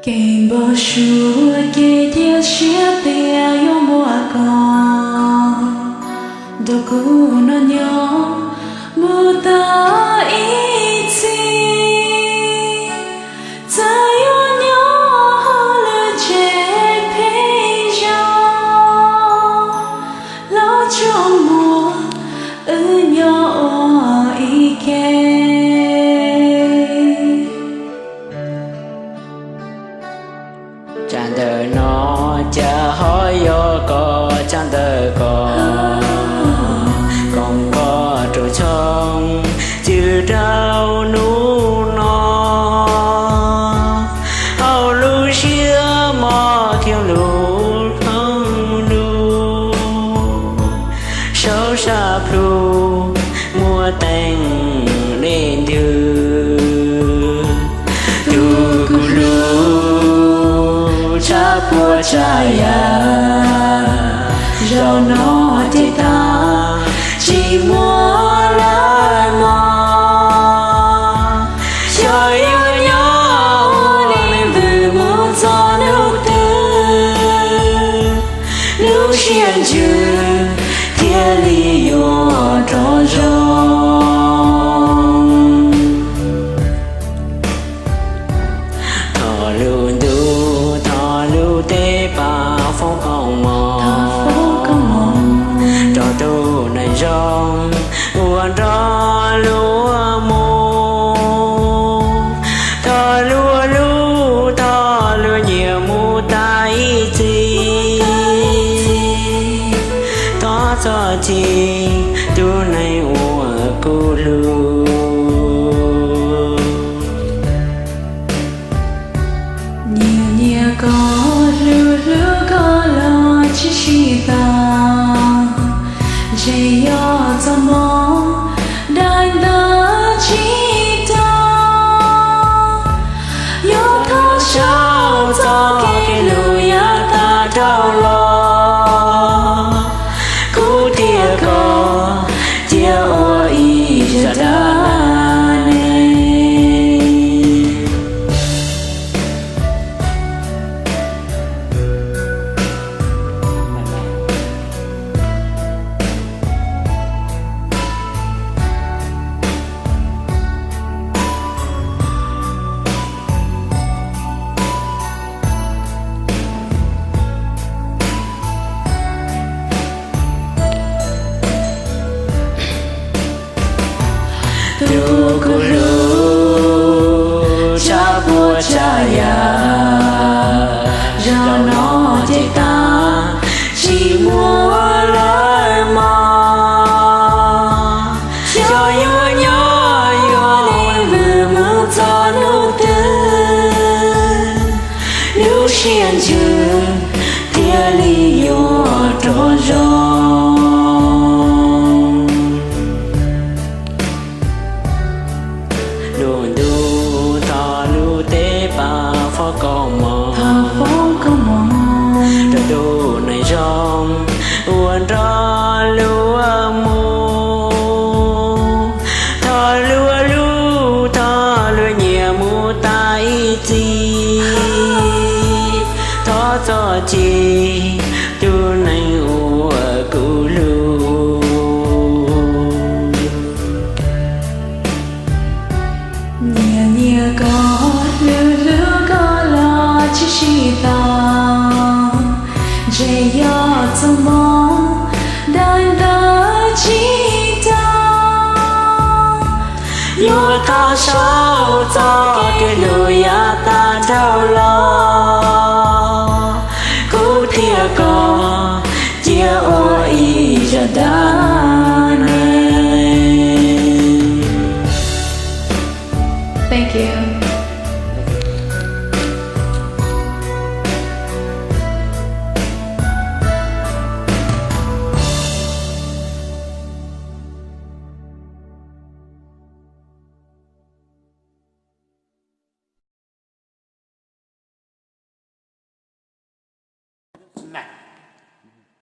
Kev npau suav ces cia siab tias yuav muaj koj nrog kuv noj nyob mus tau ib txhis. Txawm yuav nyob hauv lub tsev phem zoo, hlob tsuas muaj wb nyob ua ib ke. Tsam ntawm no cas ho yog koj, tsam ntawm koj, koom koj rau tshoob cwm rau hnub no. Hauv lub siab mos thiab lub hlob nus, saum sab plhu muaj teeb dej ntws. Tus kuv hlub, tshav puam tshav yam, zaum no ces tag, tsis muaj lawm mog. Xyov yuav nyob ua li ntawd mus txog hnub twg, lub siab ntsws thiaj li yuav rov zoo. Thov lub ntuj, thov lub teb pab foom koob hmoov rau tus neeg zoo uas nrog luag mus. Thov luag hlub, thov luag nyiam mus tas ib txhis. Thov txhob cia tus neeg uas kuv hlub. Nyias nyias koj, hlub hlub koj los tsis sib tau, ntshe yog txoj hmoov daim ntawv tsis tau. Yuav thov sau txoj kev hlub yav tag dhau los, kuv thiab koj cia ua ib zaj dab neeg. Tus kuv hlub, tshav puam tshav yam, zaum no ces tag, tsis muaj lawm mog. Xyov yuav nyob ua li ntawd mus txog hnub twg, lub siab ntsws thiaj li yuav rov zoo. Lub ntuj, thov lub teb pab foom koob hmoov rau tus neeg zoo uas nrog luag mus. Thov luag hlub, thov luag nyiam mus tas ib txhis. Thov txhob cia tus neeg uas kuv hlub. Nyias nyias koj, hlub hlub koj los tsis sib tau, ntshe yog txoj hmoov daim ntawv tsis tau. Yuav thov sau txoj kev hlub yav tag dhau los, kuv thiab koj